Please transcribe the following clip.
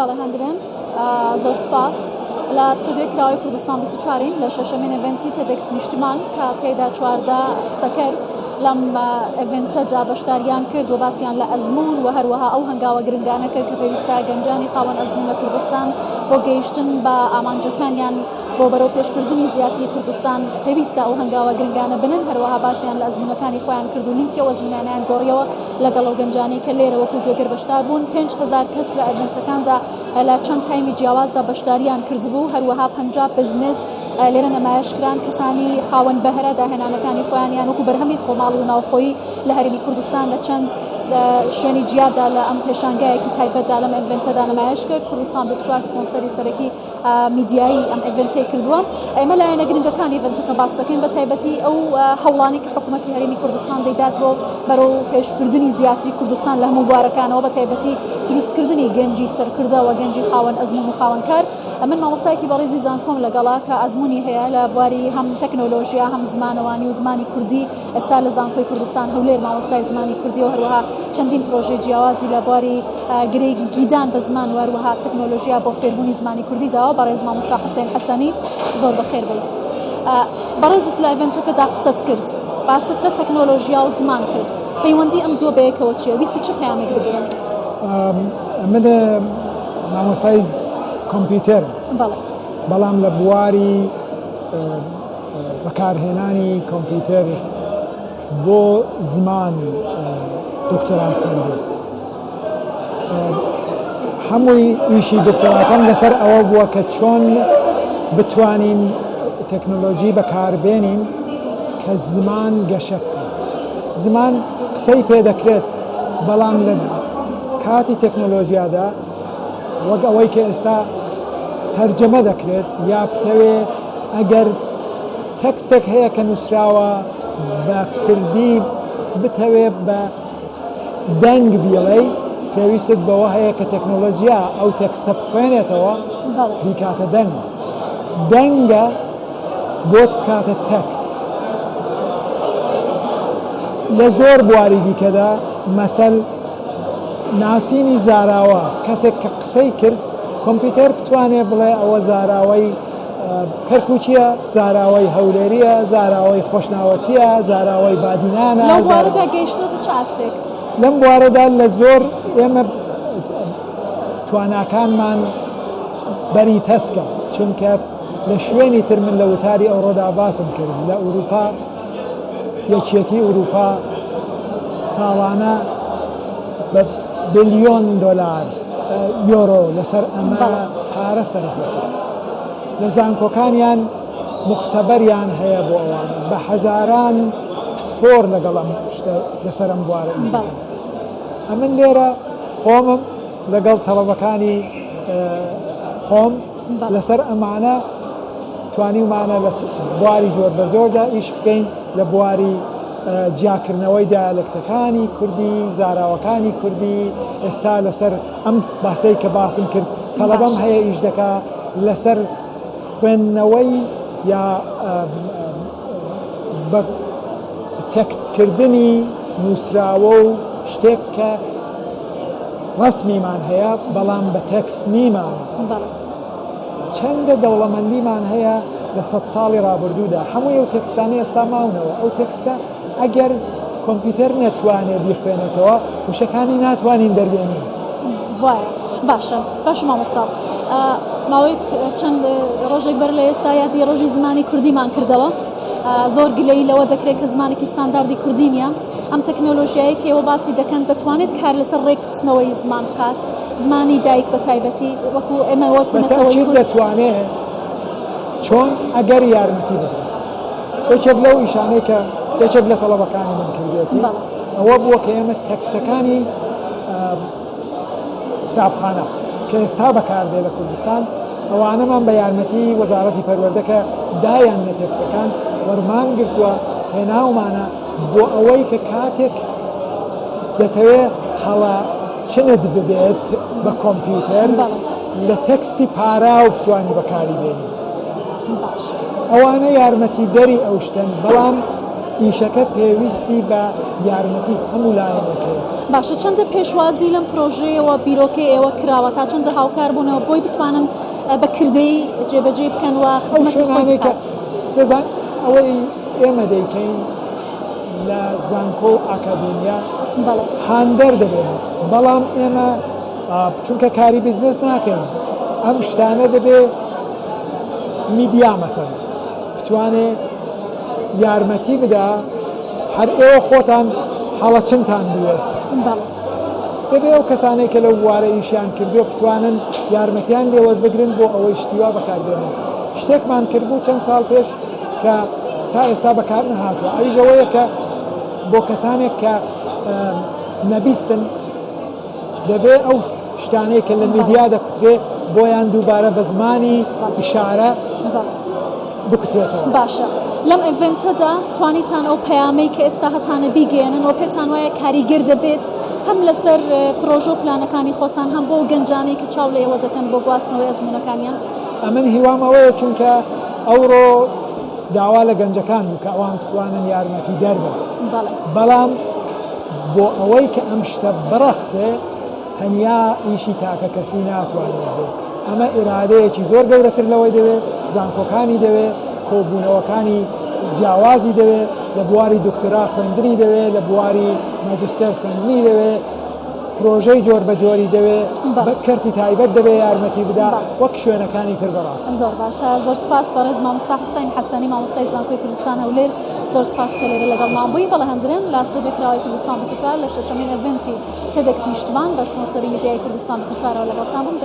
بەڵێ هەندرێن زۆر سپاس. لە ستۆدیۆی کراوەی کوردستان 24 ین لە شەشەمین event ی TEDx نیشتمان کە تێیدا 14 قسەکەر لەم event ەدا بەشداریان کرد و باسیان لە ئەزموون و هەروەها ئەو هەنگاوە گرنگانە کرد کە پێویستە گەنجانی خاوەن ئەزموون لە کوردستان بۆ گەیشتن بە ئامانجەکانیان بۆ بەرەو پێشبردنی زیاتری کوردستان پێویستە ئەو هەنگاوە گرنگانە بنن. هەروەها باسیان لە ئەزموونەکانی خۆیان کرد و لینکی ئەو ئەزموونانەیان گۆڕیەوە لەگەڵ ئەو گەنجانەی کە لێرە وەکو گوێگر بەشدار بوون. 5000 کەس لە event ەکاندا لە چەند time ی جیاوازدا بەشداریان کردبوو. هەروەها 50 بزنس لێرە نمایش کران، کەسانی خاوەن بەهرە داهێنانەکانی خۆیانیان وەکو بەرهەمی خۆماڵی و ناوخۆیی لە هەرێمی کوردستان لە چەند شوێنی جیادا لە ئەم پێشانگایەکی تایبەتدا لەم event ەدا نمایش کرد. کوردستان 24 سپۆنسەری سەرەکی میدیایی ئەم event ەی کردووە. ئێمە لایەنە گرنگەکانی event ەکە باس دەکەین، بە تایبەتی ئەو هەوڵانەی کە حکوومەتی هەرێمی کوردستان دەیدات بۆ بەرەو پێشبردنی زیاتری کوردستان لە هەموو بوارەکانەوە، بە تایبەتی دروستکردنی گەنجی سەرکردە و گەنجی خاوەن ئەزموون و خاوەن کار. من مامۆستایەکی بەڕێزی زانکۆم لەگەڵە کە ئەزموونی هەیە لە بواری هەم تەکنۆلۆژیا هەم زمانەوانی و زمانی کوردی، ئێستا لە زانکۆی کوردستان هەولێر مامۆستای زمانی کوردی و هەروەها چەندین پرۆژەی جیاوازی لە بواری گرنگیدان بە زمان و هەروەها تەکنۆلۆژیا بۆ فێربوونی زمانی کوردی داوە. بەڕێز مامۆستا حوسێن حەسەنی زۆر بەخێر بێی. بەڕێزت لە event ەکەدا قسەت کرد، باست لە تەکنۆلۆژیا و زمان کرد، پەیوەندی ئەم دووە بەیەکەوە چییە؟ ویستی چ پەیامێک بگەیەنی؟ من مامۆستای کۆمپیوتەرم، بەڵام لە بواری بەکارهێنانی کۆمپیوتەر بۆ زمان دکتۆرام خوێندووە. هەمووی ئیشی دکتۆراکەم لەسەر ئەوە بووە کە چۆن بتوانین تەکنۆلۆژی بەکاربێنین کە زمان گەشە بکات. زمان قسەی پێ دەکرێت، بەڵام لە کاتی تەکنۆلۆژیادا وەک ئەوەی کە ئێستا تەرجەمە دەکرێت یا بتەوێ ئەگەر تەکستێک هەیە کە نووسراوە بە کوردی بتەوێ بە دەنگ بیڵێی پێویستت بەوە هەیە کە تەکنۆلۆژیا ئەو تێکستە بخوێنێتەوە بیکاتە دەنگ دەنگە بۆت بکاتە تەکست لە زۆر بواری دیکەدا مەسەل ناسینی زاراوە کەسێک کە قسەی کرد کۆمپیوتەر بتوانێ بڵێ ئەوە زاراوەی کەرکوکیە، زاراوەی هەولێریە، زاراوەی خۆشناوەتیە، زاراوەی بادینانە. لەو بوارەدا گەیشتنەتە چ ئاستێک؟ لەم بوارەدا لە زۆر ئێمە تواناکانمان بەری تەسکە، چونکە لە شوێنی تر من لە وتاری ئەوڕۆدا باسم کرد لە ئوروپا یەکیەتی ئوروپا ساڵانە بە بلیۆن دۆلار یۆرۆ لەسەر ئەمە پارە سەرف دەکەن. لە زانکۆکانیان موختەبەریان هەیە بۆ ئەوانە، بە هەزاران پسپۆر لەگەڵ ئەم شتە لەسەر ئەم بوارە ئیش دەکەن. ئەمن لێرە خۆمم لەگەڵ تەڵەبەکانی خۆم لەسەر ئەمانە توانیومانە لە بواری جۆربەجۆردا ئیش بکەین، لە بواری جیاکردنەوەی دیالێکتەکانی کوردی، زاراوەکانی کوردی، ئێستا لەسەر ئەم باسەی کە باسم کرد تەڵەبەم هەیە ئیش دەکا لەسەر خوێندنەوەی یا بە تێکستکردنی نووسراوە و شتێک کە ڕەسمیمان هەیە بەڵام بە تێکست نیمانە. چەندە دەوڵەمەندیمان هەیە لە سەد ساڵی ڕابردوودا هەمووی ئەو تێکستانە ئێستا ماونەوە ئەو تێکستە ئەگەر کۆمپیوتەر نەتوانێ بیخوێنێتەوە وشەکانی ناتوانین دەربێنین. وایە باشە باشە مامۆستا ماوەیەک چەند ڕۆژێک بەر لە ئێستا یادی ڕۆژی زمانی کوردیمان کردەوە زۆر گلەیی لەوە دەکرێت کە زمانێکی ستانداردی کوردی نییە ئەم تەکنۆلۆژیایی کە ئێوە باسی دەکەن دەتوانێت کار لەسەر ڕێکخستنەوەی زمان بکات زمانی دایک بە تایبەتی وەکو ئێمە وەکو نەتەوەی کورد دەتوانێت چۆن ئەگەر یارمەتی بدرێت یەکێک لەو ئیشانەی کە یەکێک لە تەڵەبەکانی من کردێتی ئەوە بووە کە ئێمە تەکستەکانی قوتابخانە کە ئێستا بەکاردێ لە کوردستان ئەوانەمان بە یارمەتی وەزارەتی پەروەردە کە دایان لە تێکستەکان وەرمان گرتووە هێناومانە بۆ ئەوەی کە کاتێک دەتەوێ هەڵە چنت ببێت بە کۆمپیوتەر لە تێکستی پاراو بتانی بەکاری بێنی. ئەوانە یارمەتی دەری ئەو شتەن بەڵام. ئیشەکە پێویستی بە یارمەتی هەموو لایەنێک هەیە. باشە چەندە پێشوازی لەم پرۆژەیەوە بیرۆکەی ئێوە کراوە تا چەندە هاوکار بوونەوە بۆی بتوانن بە کردەیی جێبەجێی بکەن و ئەو خزمەتی خۆی شوێنانەی کە بکات؟ دەزان ئەوەی ئێمە دەیکەین لە زانکۆ و ئاکادیمیا بەڵێ. هاندەر دەبێت بەڵام ئێمە چونکە کاری بزنس ناکەین ئەم شتانە دەبێ میدیا مەسەن بتوانێ یارمەتی بدا هەر ئێوە خۆتان هەڵەچنتان بوێت دەبێ ئەو کەسانەی کە لەو بوارە ئیشیان کردووە بتوانن یارمەتیان لێ وەربگرن بۆ ئەوەی شتی وا بەکاربێنن. شتێکمان کردبوو چەند ساڵ پێش کە تا ئێستا بەکار نەهاتووە ئەویش ئەوەیە کە بۆ کەسانێک کە نەبیستن دەبێ ئەو شتانەی کە لە میدیا دەکوترێ بۆیان دووبارە بە زمانی ئیشارە بکوترێتەوە. باشە لەم event ەدا توانیتان ئەو پەیامەی کە ئێستا هەتانە بیگەیەنن و پێتان وایە کاریگەر دەبێت هەم لەسەر پرۆژە و پلانەکانی خۆتان هەم بۆ گەنجانەی کە چاو لە ئێوە دەکەن بۆ گواستنەوەی ئەزموونەکانیان؟ ئەمن هیوام ئەوەیە چونکە ئەوڕۆ داوا لە گەنجەکان بوو کە ئەوان بتوانن یارمەتیدەر بن بەڵام بۆ ئەوەی کە ئەم شتە بڕەخسێ تەنیا ئیشی تاکە کەسی ناتوانێت بێ ئەمە ئیرادەیەکی زۆر گەورەتر لەوەی دەوێ زانکۆکانی دەوێ کۆبوونەوەکانی جیاوازی دەوێ لە بواری دکتۆرا خوێندنی دەوێ لە بواری ماجستێر خوێندنی دەوێ پرۆژەی جۆر بە جۆری دەوێ بە کەرتی تایبەت دەبێ یارمەتی بدا وەک شوێنەکانی تر بەڕاست. زۆر باشە زۆر سپاس بەڕێز مامۆستا حوسین حەسەنی مامۆستای زانکۆی کوردستان هەولێر زۆر سپاس کە لێرە لەگەڵمان بووی بەڵێ هەندرێن لە ستۆدیۆی کراوەی کوردستان 24 لە شەشەمین event ی TEDx نیشتمان بە سپۆنسەری میدیای کوردستان 24 ەوە لەگەڵتان بووم.